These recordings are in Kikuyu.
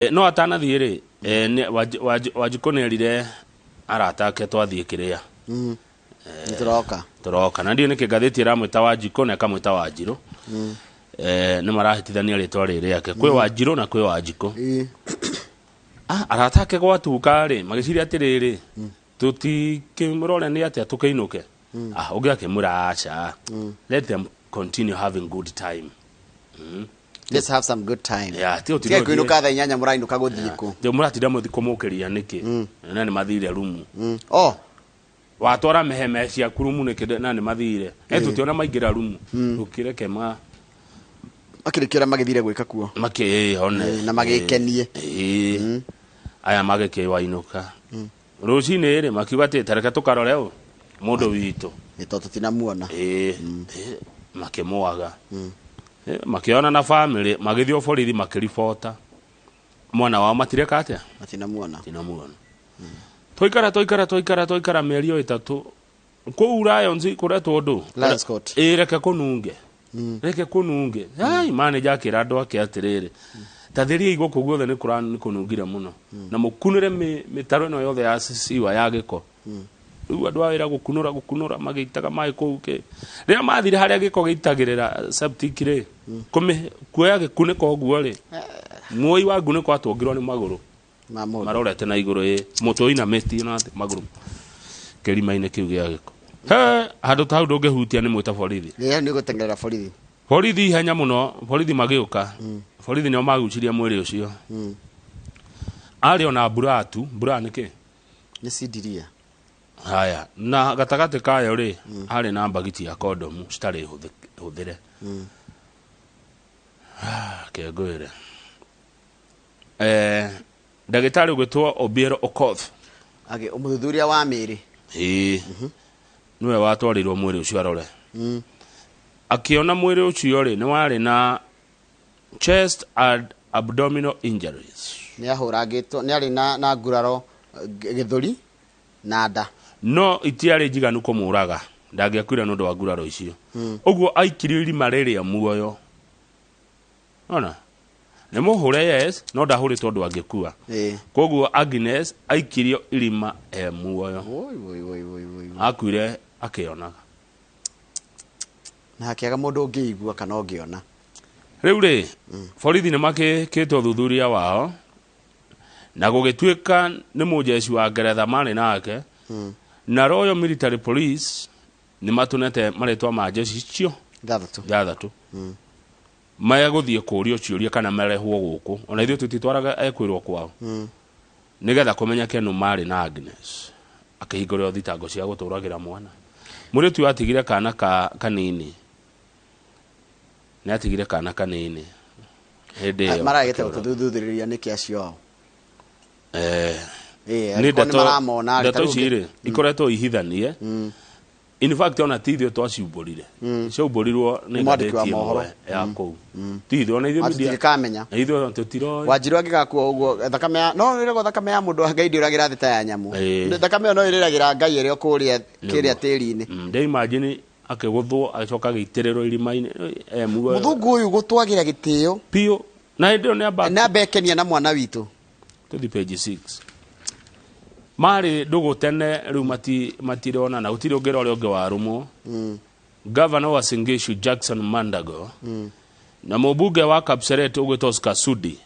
No atanathiĩ rĩ, Wanjikũ nĩ erire arata ake twathiĩ kĩrĩa Nĩtũroka. Tũroka na ndiũ nĩkĩ ngathĩti ĩramwĩta Wanjikũ na ĩkamwĩta Wanjirũ. Nĩ marahĩtithania rĩtwa rĩrĩ rĩake, kwĩ Wanjirũ na kwĩ Wanjikũ. Ah, arata ake gwatuka rĩ, magĩciria atĩrĩrĩ, tũtikĩmũrore nĩ atĩa tũkĩinũke. Ah, ũngĩ akĩmwĩra aca, let them continue having good time. Let's have some good time. Yeah, ti ũtinde Tigai ũthiĩ- kũinũka thaa 8, mũrainũka gũthiĩ kũ? Ndio mũratinda mũthi kũmũkĩria nĩkĩ na nĩ mathire rumu? Oh. Watwara meheme ciaku rumu nĩkĩ na nĩ mathire? Tũtiona maingĩra rumu, tũkĩreke ma Makĩrĩkia ũrĩa magĩthire gwĩka kuo. Makĩone. Na magĩkenie. Ĩĩ. Aya magĩkĩwainũka rũcinĩ rĩ, makiuga atĩ tareke tũkarore ũ mũndũ witũ. Nĩ tondũ tũtinamuona. Ĩĩ, makĩmwaga. Makĩona na family magĩthiĩ o borithi makĩribota mwana wao matireka atĩa? Matinamuona. Tinamuona. Twaikara, twaikara, twaikara, twaikara mĩeri o 3 kũu Lions kũretwo ũndũ. Lions Court. Ĩĩ, reke kũnunge, reke kũnunge. Ai, manager akĩra andũ ake atĩrĩrĩ, tathĩriai gũkũ guothe nĩ nĩ kũnungire mũno na mũkunũre mĩtaro ĩno yothe ya siwa ya gĩko. Rĩu andũ a wĩra gũkunũra, gũkunũra, magĩitaga maĩ kũu kĩ rĩrĩa mathire harĩa gĩko gĩitagĩrĩra septic rĩ, kuoya gĩkunĩko ũguo rĩ, muoi wa ngunĩko atũngirwo nĩ magũrũ Ma mũndũ. Marorete na igũrũ. Ĩ mũtwe ũinamĩtie na thĩ, magũrũ kĩrima-inĩ kĩu gĩa gĩko. He handũ ta hau ndũngĩhutia, nĩ mwĩta borithi. Ĩĩ, nĩ gũteng'erera borithi. Borithi ihenya mũno, borithi magĩũka. Borithi nĩo magucirie mwĩrĩ ũcio. Arĩ ona mbura tu. Mbura nĩ kĩ? Nĩ cindiria. Haya, na gatagatĩ kayo rĩ, harĩ na mbagiti ya kondomu citarĩ hũthĩre. Kengwĩre, ndagĩtarĩ ũgwĩtwo Obiero Okoth. Agĩ mũthuthuria wa mĩĩrĩ. Ĩĩ, nĩwe watwarĩirwo mwĩrĩ ũcio arore. Akĩona mwĩrĩ ũcio rĩ, nĩ warĩ na chest and abdominal injuries. Nĩ ahũrangĩtwo, nĩ arĩ na nguraro gĩthũri na nda. No itiarĩ njiganu kũmũraga, ndangĩakuire nĩ ũndũ wa nguraro icio. Ũguo aikirio irima rĩrĩa muoyo. Ona nĩ mũhũre, yes, no ndahũrĩtwo ũndũ angĩkua. Koguo Agnes aikirio irima e muoyo. Woi, woi, woi, woi, woi, woi. Akuire akĩonaga. Na hakĩaga mũndũ ũngĩigua kana ũngĩona. Rĩu rĩ, borithi nĩ makĩkĩte ũthuthuria wao na gũgĩtuĩka nĩ mũjeshi wa Ngeretha marĩ nake, na Royal Military Police nĩ matũnete marĩtwa ma jeshi icio 6. 6 megũthiĩ kũũrio ciũria kana marehwo gũkũ, ona ithuĩ tũtitwaraga ekwĩrwo kwao, nĩgetha kũmenyeke nũ marĩ na Agnes akĩhingũrĩrwo thitango cia gũtũragĩra mwana. Mũirĩtu ũyũ atigire kana ka kanini, nĩ atigire kana kanini hĩndĩ ĩyo. Maragĩte akĩũra. Gũtũthuthurĩria nĩkĩ acio ao. Nĩ Angĩkorwo nĩ ndeto maramona rĩ, ndeto ta rĩu ici rĩ ikoretwo ihithanie. In fact, ona ti ithuĩ twaciumbũrire, ciaumbũrirwo nĩ Nĩ mwandĩki wa ngathĩti mohoro. ĩmwe ya kũu, ti ithuĩ, ona ithuĩ media. Tũtingĩkamenya. Na ithuĩ ona tũtiroĩ. Wanjirũ angĩgakua ũguo, thakame ya no ĩrĩgwo thakame ya mũndũ wa Ngai ndĩũragĩra thĩ ta ya nyamũ. Thakame ĩyo no ĩrĩragĩra Ngai ĩrĩ o kũrĩa kĩrĩa tĩri-inĩ. Ndĩ imagine akĩgũthwo agĩcoka agĩitĩrĩrwo irima-inĩ e muoyo. Mũthũngũ ũyũ gũtwagĩra gĩtĩo. Biũ, na hĩndĩ ĩyo nĩ amba na mbekenia na mwana witũ. Tũthi page 6. Marĩ ndũgũ tene, rĩu matirona na gũtirĩ ũngĩra ũrĩa ũngĩ warũmwo. Governor wa Uasin Gishu Jackson Mandago na mũmbunge wa Kapseret ũgwĩtwo Oscar Sudi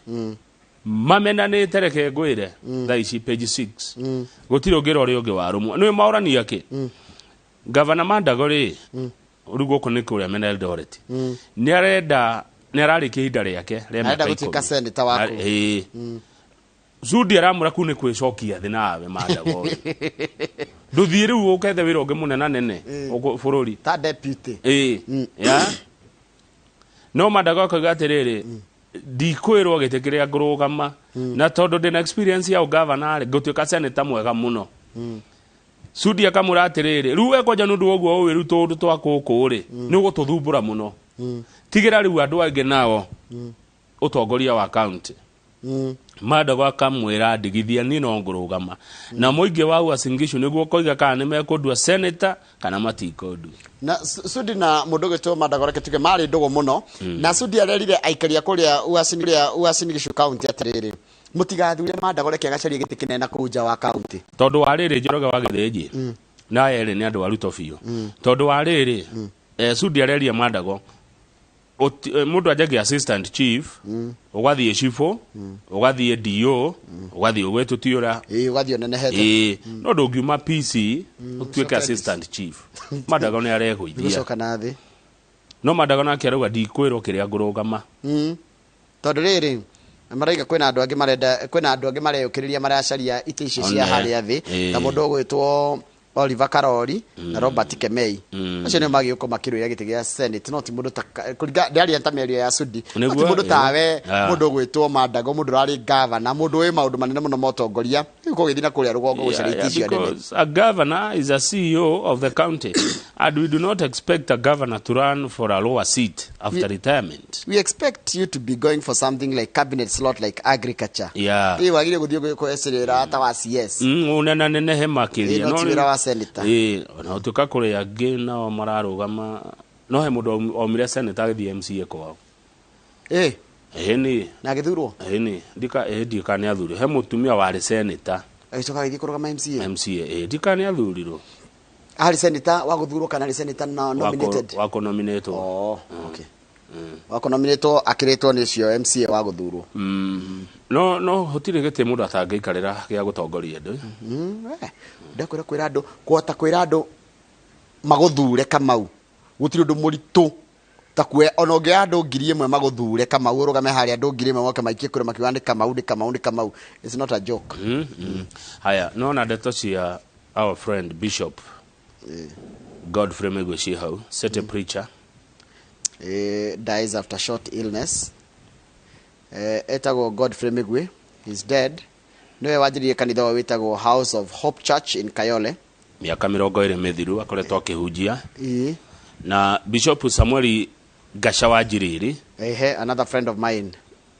mamenanĩte, reke ngwĩre thaa ici page 6 gũtirĩ ũngĩra ũrĩa ũngĩ warũmwo. Nĩ maũrania kĩ Gavana Mandago rĩ, rĩu gũkũ nĩ kũrĩa mena Eldoret, nĩ arenda, nĩ ararĩkia ihinda rĩake rĩa Arenda mĩaka gũtuĩka 10. senator wa kũu. Ĩĩ. Sudi aramwĩra kuu nĩ kwĩcokia thĩ nawe Mandago ndũthiĩ rĩu ũkethe wĩra ũngĩ mũnena nene ũkũ bũrũri. Ta deputy. Ĩĩ ya no Mandago akauga atĩrĩrĩ, ndikwĩrwo gĩtĩ kĩrĩa ngũrũgama, na tondũ ndĩna experience ya ũgavana rĩ, ngũtuĩka senator mwega mũno. Sudi akamwĩra atĩrĩrĩ, rĩu we kwanja nĩ ũndũ wa ũguo ũĩ rĩu tũũndũ twa gũkũ rĩ, nĩ ũgũtũthumbũra mũno, tigĩra rĩu andũ angĩ nao ũtongoria wa county. Mandago akamwĩra ndigithia, niĩ no ngũrũgama na mũingĩ wa Uasin Gishu nĩguo koiga kana nĩ mekũndua senator kana matikũndua. Na Sudi na mũndũ ũgwĩtwo Mandago, reke tuge marĩ ndũgũ mũno, na Sudi arerire aikari a kũrĩa Uasin Gishu county atĩrĩrĩ, Mũtigathure Mandago, reke agacarie gĩtĩ kĩnene na kũu nja wa kaunti. Tondũ wa rĩrĩ, Njoroge wa Gĩthĩnji na aya erĩ nĩ andũ a Ruto biũ. Tondũ wa rĩrĩ, Sudi areria Mandago mũndũ anjagia assistant chief, ũgathiĩ cibũ, ũgathiĩ DO, ũgathiĩ ũgwĩtũtiũra. Ĩĩ, ũgathiĩ ũnenehete. Ĩĩ, no ndũngiuma PC ũtuĩke assistant chief. Mandago nĩ aregũithia. Gũcoka na thĩ. No Mandago nake arauga, "Ndikwĩrwo kĩrĩa ngũrũgama." Tondũ rĩrĩ, maraiga kwĩna andũ angĩ marenda, kwĩna andũ angĩ mareyũkĩrĩria, maracaria itĩ icio cia One. harĩa thĩ, ta mũndũ ũgwĩtwo Oliver Karori na Robert Kemei. Acio nĩo magĩũka makĩrũĩra gĩtĩ gĩa Senate, no ti mũndũ ta kũringa ndĩaria ta mĩario ya Sudi, no ti mũndũ tawe, mũndũ ũgwĩtwo Mandago, mũndũ ũrarĩ gavana, mũndũ wĩ maũndũ manene mũno ma ũtongoria, rĩu kũgĩthiĩ na kũrĩa rũgongo gũcaria itĩ icio nene. Because a governor is a CEO of the county, and we do not expect a governor to run for a lower seat after retirement. We expect you to be going for something like cabinet slot, like agriculture. Ĩ, wagire gũthiĩ kwecĩrĩra ta wa CS. Unena nenehe makĩria. Ĩ, no ti rĩu- wĩra wa senator. Ĩ, ona gũtuĩka kũrĩ angĩ nao mararũgama, no he mũndũ aumire senator agĩthiĩ MCA kwao. Ĩ. Ĩni. Na agĩthurwo. Ĩni, ndika ĩ ndika nĩ athurirwo. He mũtumia warĩ senator. Agĩcoka agĩthiĩ kũrũgama MCA. MCA, ĩ, ndika nĩ athurirwo. Arĩ senator wa gũthurwo kana arĩ senator na nominated? Wako nominatwo. Oh, okay, wako nominatwo, akĩrĩtwo nĩ ũcio MCA wa gũthurwo. No gũtirĩ gĩtĩ mũndũ atangĩikarĩra gĩa gũtongoria andũ. Ndakwĩra, kwĩra andũ, kũhota kwĩra andũ magũthure Kamau, gũtirĩ ũndũ mũritũ ta kuoya. Ona ũngĩoya andũ 1,000 magũthure Kamau, ũrũgame harĩa, andũ 1,000 moke maikie kũrĩa makiuga nĩ Kamau, nĩ Kamau, nĩ Kamau, it's not a joke. Haya, nona ndeto cia our friend Bishop Godfrey Mĩgwi ciĩ hau, city preacher. Dies after short illness. Etagwo Godfrey Migwi, he's dead. Niwe wanjĩrĩirie kanitha ũyũ wĩtagwo House of Hope Church in Kayole. Mĩaka 20 mĩthiru akoretwo akĩhunjia. Na Bishop Samuel Gaca wa Njiriri. Ehe, another friend of mine.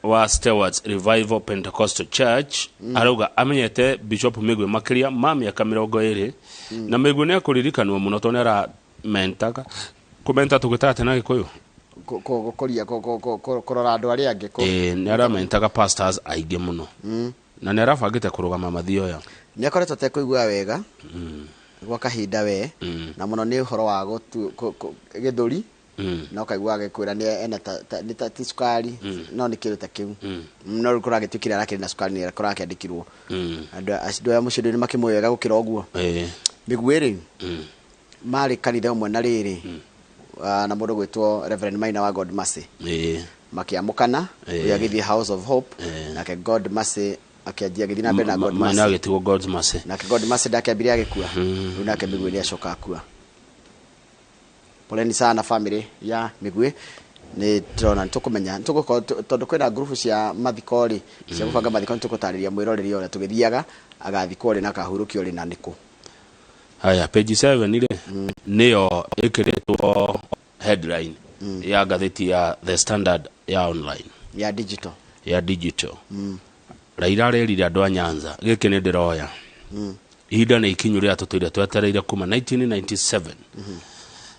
Wa Stewards Revival Pentecostal Church, arauga amenyete Bishop Mĩgwi makĩria ma mĩaka 20, na Mĩgwi nĩ ekũririkanwo mũno tondũ nĩ aramentaga kũmenta tũgĩtaga na Gĩkũyũ. Gũkũria, kũrora andũ arĩa angĩ. Ĩĩ, nĩ aramentaga pastors aingĩ mũno na nĩ arabangĩte kũrũgama Mathioya. Nĩ akoretwo atekũigua wega gwa kahinda we, na mũno nĩ ũhoro wa gĩthũri, na ũkaigua agĩkwĩra nĩ ena nĩ ta ti cukari, no nĩ kĩndũ ta kĩu. No rĩu kũragĩtuĩkire arakĩrĩ na cukari, nĩ kũrakĩandĩkirwo. Andũ aya mũciĩ nĩ makĩmũĩ wega gũkĩra ũguo. Mĩguĩ rĩ, marĩ kanitha ũmwe na rĩrĩ, na mũndũ gwĩtwo Reverend Maina wa God Mercy. Makĩamũkana. Ũyũ agĩthiĩ House of Hope, nake God Mercy akĩanjia agĩthiĩ na mbere na God Maina Mercy. agĩtigwo God's Mercy. Nake God Mercy ndakĩambire agĩkua, rĩu nake Mĩguĩ nĩ acoka akua. Poleni sana family ya Mĩguĩ. Nĩ tũrona nĩ tũkũmenya, nĩ tũgũkorwo tondũ kwĩna ngurubu cia mathiko rĩ, cia gũbanga mathiko, nĩ tũgũtarĩria mwĩroreri ũrĩa tũgĩthiaga, agathikwo rĩ na akahurũkio rĩ na nĩkũ. Haya, page 7 rĩ, nĩyo ĩkĩrĩtwo headline ya ngathĩti ya The Standard ya online. Ya digital. Ya digital. Raila arerire andũ a Nyanza, gĩkĩ nĩ ndĩroya ihinda nĩ ikinyu rĩrĩa tũtũire twetereire kuma 1997.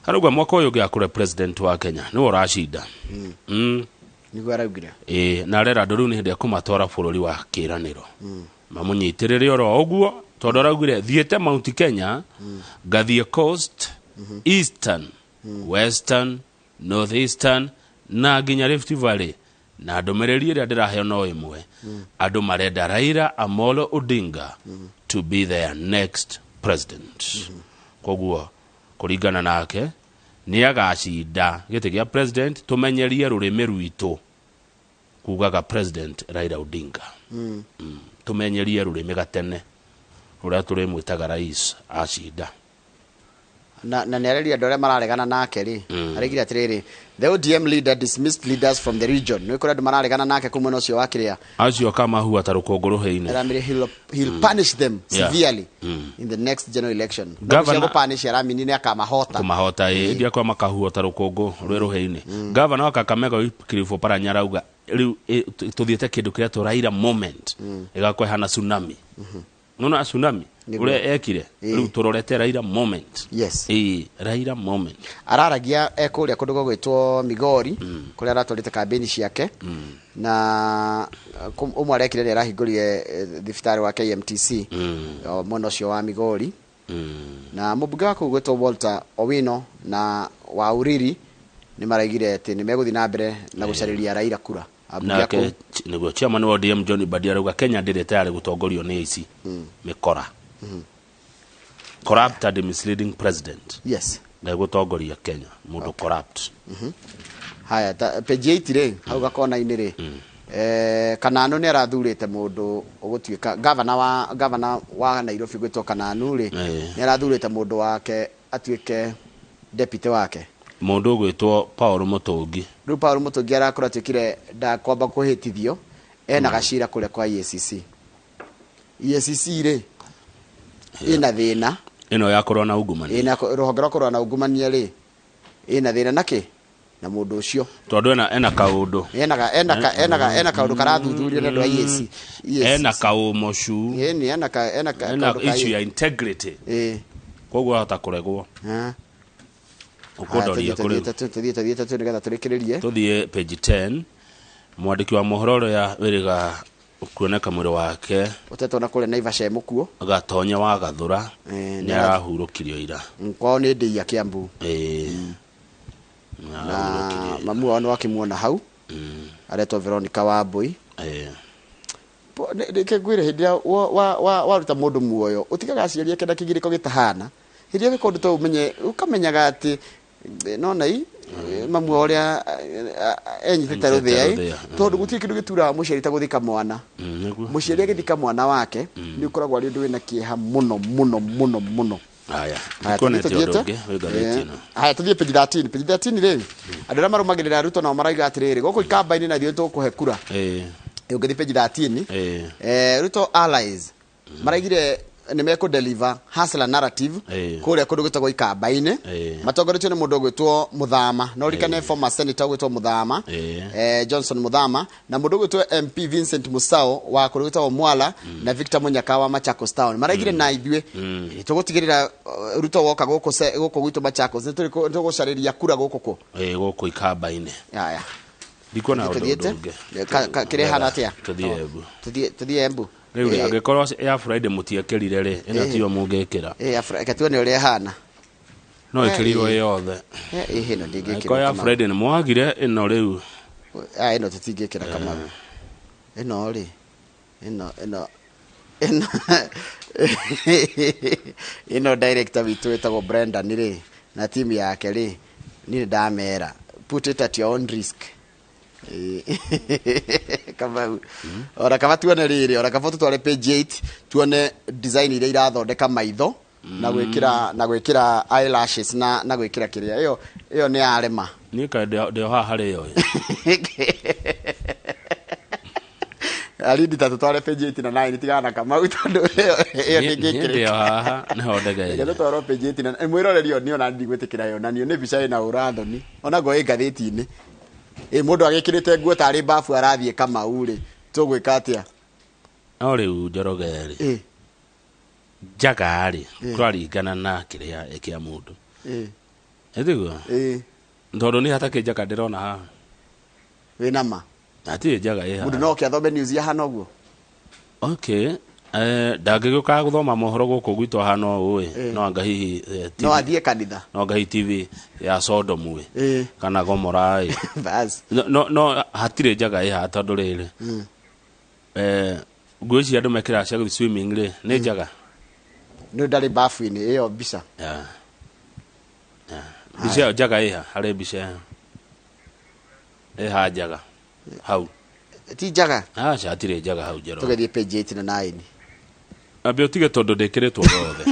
Arauga mwaka ũyũ ũngĩ akũre president wa Kenya nĩwe ũracinda. Nĩguo araugire. Ĩĩ, na arera andũ rĩu nĩ hĩndĩ ya kũmatwara bũrũri wa kĩĩranĩro, mamũnyitĩrĩre oro ũguo, tondũ araugire thiĩte Mount Kenya, ngathiĩ Coast, Eastern, Western, North Eastern na nginya Rift Valley, na ndũmĩrĩri ĩrĩa ndĩraheo no ĩmwe, andũ marenda Raila Amolo Odinga to be their next president. Koguo kũringana nake nĩ agacinda gĩtĩ gĩa president. Tũmenyerie rũrĩmĩ rwitũ kugaga President Raila Odinga. Tũmenyerie rũrĩmĩ gatene ũrĩa tũrĩmwĩtaga rais acinda. Na nĩ areria andũ arĩa mararegana nake rĩ. Araigire atĩrĩrĩ, the ODM leader dismissed leaders from the region. Nĩ kũrĩ andũ mararegana nake kũu mwena ũcio wa kĩrĩa. Acio kamahua ta rũkũngũ rũhĩ-inĩ. Aramire he'll punish them severely in the next general election. No cia gũpunish aramini nĩ akamahota. Kũmahota, ĩ ndia kwa makahua ta rũkũngũ rwĩ rũhĩ-inĩ. Gavana wa Kakamega Wycliffe Oparanya arauga rĩu tũthiĩte kĩndũ kĩretwo Raila moment, ĩgakorwo ĩhana tsunami. Nona tsunami Nĩguo. ũrĩa ekire. Rĩu tũrorete Raila moment. Yes. Ĩĩ, Raila moment. Araragia ekũrĩa kũndũ gũgwĩtwo Migori, kũrĩa aratwarĩte kambĩni ciake, na ũmwe arekire nĩ arahingũrire thibitarĩ wa KMTC o mwena ũcio wa Migori, na mũmbunge wa kũu gwĩtwo Walter Owino na wa Uriri nĩ maraigire atĩ nĩ megũthiĩ na mbere na gũcarĩria Raila kura. Ambunge a Nake kũu. Nĩguo chairman wa ODM John Mbadi arauga Kenya ndĩrĩ tayarĩ gũtongorio nĩ aici, mĩkora, corrupt and misleading president. Ndegũtongoria Kenya mũndũ corrupt. Haya, ta, page 8 rĩ, hau gakona-inĩ rĩ, Kananu nĩ arathurĩte mũndũ ũgũtuĩka gavana wa Nairobi gwĩtwo Kananu rĩ, nĩ arathurĩte mũndũ wake atuĩke deputy wake. Mũndũ ũgwĩtwo Paul Mũtũngi. Rĩu Paul Mũtũngi arakorwo atuĩkire ndakwamba kũhĩtithio ena gacira kũrĩa kwa EACC. EACC rĩ, ĩna thĩna. Ĩno ya kũrũa na ungumania. Ĩna rũhonge rwa kũrũa na ungumania rĩ, ĩna thĩna nakĩ na mũndũ ũcio. Tondũ ena kaũndũ. Ena kaũndũ karathuthurio nĩ andũ a EAC. Ena kaũmocu. Ĩni ena ena kaũndũ ka issue ya integrity. Koguo ahota kũregwo. Ũkũndoria kũrĩ Tũthiĩ tũthiĩ nĩgetha tũrĩkĩrĩrie. Tũthiĩ page 10. Mwandĩki wa mohoro ũrĩa wĩrĩga kuoneka mwĩrĩ wake ũtetwo na kũrĩa Naivasha e mũkuo. Gatonya wa Gathũra, nĩ arahurũkirio ira. Kwao nĩ Ndĩia, Kiambu. Ĩĩ. Na Arahurũkirio. Mamu wao nĩ wakĩmuona hau, aretwo Veronica Wambui. Reke ngwĩre, hĩndĩ ĩrĩa waruta mũndũ muoyo, ũtigaga aciari ake na kĩgirĩko gĩtahana. Hĩndĩ ĩrĩa wĩka ũndũ ta ũyũ, ũmenye ũkamenyaga atĩ nona i mamu wao ũrĩa enyitĩte Enyitĩte rũthĩa rũthĩa, tondũ gũtirĩ kĩndũ gĩturaga mũciari ta gũthika mwana. Nĩguo. Mũciari agĩthika mwana wake nĩ ũkoragwo arĩ ũndũ wĩna kĩeha mũno mũno mũno mũno. Haya. Haya, ndikuonete tũthiĩ ũndũ tũthiĩte. ũngĩ wĩ ngathĩti ĩno. Haya, tũthiĩ page 13. Page 13 rĩ, andũ arĩa marũmagĩrĩra Ruto nao marauga atĩrĩrĩ, gũkũ ikamba-inĩ na ithuĩ tũkũhe kura. Ũngĩthiĩ page 13, Ruto allies maraigire nĩ mekũ deliver hustler narrative kũrĩa kũndũ gwĩtagwo ikamba-inĩ, matongoretio nĩ mũndũ ũgwĩtwo Muthama, no ririkane former senator ũgwĩtwo Muthama, Johnson Muthama, na mũndũ ũgwĩtwo MP Vincent Musau wa kũndũ gwĩtagwo Mwala, na Victor Munyaka wa Machakos Town. Maraigire na ithuĩ tũgũtigĩrĩra Ruto woka gũkũ gũkũ gwitũ Machakos nĩ tũgũcarĩria kura gũkũ kũ. Ĩĩ, gũkũ ikamba-inĩ. Haya. Ndikuona ũndũ Tũthiĩte? ũngĩ. Kĩrĩa hana atĩa? Tũthiĩ Embu. Tũthiĩ Embu. Rĩu rĩ, angĩkorwo ya Friday mũtiekĩrire rĩ, ĩno tiyo mũngĩkĩra. Reke tuone ũrĩa ĩhana. No ĩkĩrirwo ĩ yothe. Ĩno ndingĩkĩra. Angĩkorwo ya Kamau. Friday nĩ mwagire ĩno rĩu. Ah, ĩno tũtingĩkĩra, Kamau. Ĩno rĩ, ĩno director witũ wĩtagwo Brendan rĩ, na timu yake rĩ, niĩ nĩ ndamera put it at your own risk. Kamau, ona kaba tuone rĩrĩ, ona kaba tũtware page 8 tuone design iria irathondeka maitho na gwĩkĩra eyelashes na gwĩkĩra kĩrĩa ĩyo nĩ yarema. Niĩ kaĩ ndĩ o haha harĩ yo ĩ. Arindi ta tũtware page 8 na 9, tigana na Kamau tondũ ĩyo Niĩ ndĩ o ndĩngĩkĩrĩka. haha nĩho Reke ndegeire. tũtwarwo page 8 na mwĩroreri ũyũ, niĩ ona ndigwĩtĩkĩra yonanio nĩ mbica ĩna ũrathoni ona ngo ĩ ngathĩti-inĩ ĩ mũndũ agĩkĩrĩte nguo tarĩ babu arathiĩ. Kamau rĩ, tũgwĩka atĩa? No rĩu Njoroge rĩ, njaga rĩ, kũraringana na kĩrĩa kĩa mũndũ. Ĩtiguo? Ĩ. Tondũ niĩ hatakĩ njaga ndĩrona haha. Wĩna ma? Hatirĩ njaga ĩ Mũndũ haha. no kĩathome news yahana ũguo. Okay. Ndangĩgĩũkaga gũthoma mohoro gũkũ gwitũ hana ũũ ĩ, no anga hihi No TV, athiĩ kanitha. No anga hihi TV ya Sodom ĩ, kana Gomora ĩ. Bas. No hatirĩ njaga ĩ haha tondũ rĩrĩ, nguo ici andũ mekĩraga cia gũthiĩ swimming rĩ, nĩ njaga. Nĩ ndarĩ babu-inĩ ĩyo mbica. Yeah. Mbica ĩyo njaga ĩha harĩ mbica ĩyo ĩha njaga hau. Ti njaga. Aca, hatirĩ njaga hau, Njoroge. Tũgĩthiĩ page 8 na 9. Ambe ũtige tondũ ndĩkĩrĩtwo yothe.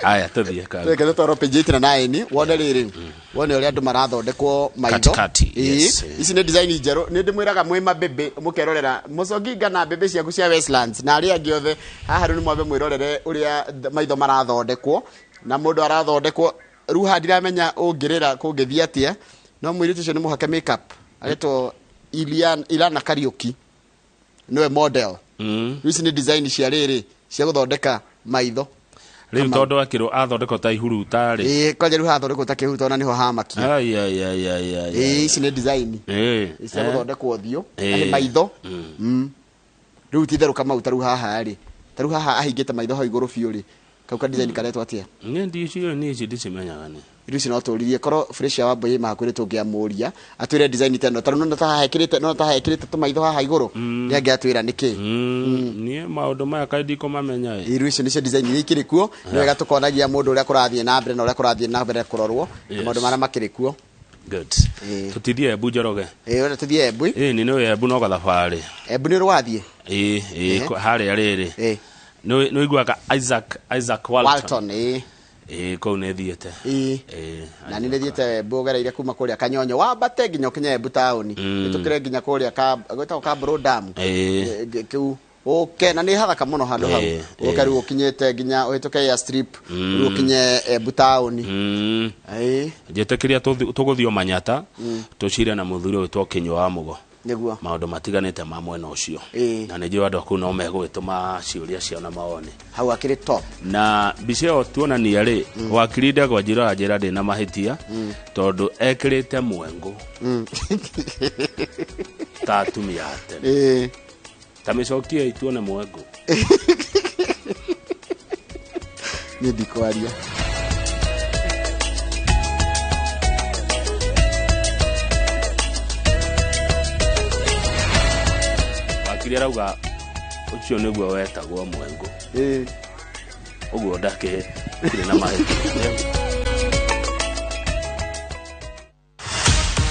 Aya, tũthiĩ ka Reke tũtwarwo page 8 na 9 wone rĩrĩ, wone ũrĩa andũ marathondekwo maitho. Katikati, yes. Ici nĩ design njerũ. Nĩ ndĩmwĩraga mwĩ mabebe mũkerorera mũconginga na mbebe ciaku cia Westlands na arĩa angĩ othe haha. Rĩu nĩ mwambe mwĩrorere ũrĩa maitho marathondekwo, na mũndũ arathondekwo rĩu haha ndiramenya ũngĩrĩra kũngĩthiĩ atĩa, no mũirĩtu ũcio nĩ mũhake makeup, aretwo Ilana Kariuki. Nĩwe model. Rĩu ici nĩ design cia rĩrĩ cia gũthondeka maitho. Rĩu tondũ akĩrwo athondekwo ta ihuruta rĩ. Ĩĩ, kwanja rĩu hathondekwo ta kĩhuruta ona nĩho hamakia. Ai, ai, ai, ai, ai. Ĩĩ, ici nĩ design cia gũthondekwo ũthiũ na maitho. Rĩu ti therũka mau, ta rĩu haha rĩ, ta rĩu haha ahingĩte maitho hau igũrũ biũ rĩ, kau ka design karetwo atĩa? Niĩ ndiciũĩ, niĩ ici ndicimenyaga nĩ. Rĩu ici no tũririe korwo Fresh wa Mbui mahakuhĩ tũngĩamũria atwĩre design ta ĩno, ta rĩu nona ta haha ekĩrĩte, nona ta haha ekĩrĩte tũmaitho haha igũrũ, nĩ angĩatwĩra nĩkĩ. Niĩ maũndũ maya kaĩ ndikũmamenya ĩ. Rĩu icio nĩcio design iria ikĩrĩ kuo, nĩ wega tũkonagia mũndũ ũrĩa kũrathiĩ na mbere na ũrĩa kũrathiĩ na mbere kũrorwo na maũndũ marĩa makĩrĩ kuo. Good. Tũtithie Embu, Njoroge. Ĩĩ, ũrĩa tũthiĩ Embu. Ĩĩ, nĩ nĩũĩ Embu no gathabarĩ. Embu nĩ ũrĩ wathiĩ? Ĩĩ, ĩĩ, harĩa rĩrĩ. Nĩ ũiguaga Isaac Walton? Walton, ĩĩ. Ĩĩ, kũu nĩ thiĩte. Ĩĩ. Ĩĩ. Na nĩ thiĩte Embu, ũgereire kuma kũrĩa Kanyonyo wambate nginya ũkinye Embu taũni, ĩtũkĩre nginya kũrĩa ka gwĩtagwo Kaburu Dam. Kĩu ũke na nĩ hathaka mũno handũ hau. Ũke rĩu ũkinyĩte nginya ũhĩtũke airstrip, rĩu ũkinye Embu taũni. Ĩĩ. Njĩtĩkĩria tũgũthiĩ o Manyata tũcire na mũthuri ũyũ Kinyua wa Mũgo. Nĩguo. Maũndũ matiganĩte ma mwena ũcio. Na nĩ njũĩ andũ a kũu no megũgĩtũma ciũria ciao na mawoni. Hau akĩrĩ top. Na mbica ĩyo tuonania rĩ, wakiri Ndegwa Njirũ aranjĩra ndĩna mahĩtia tondũ ekĩrĩte mwengũ ta atumia a tene. Ta mĩcokie tuone mwengũ. Niĩ ndikwaria. Wakiri arauga ũcio nĩguo wetagwo mwengũ. Ũguo ndakĩrĩ na mahĩtia.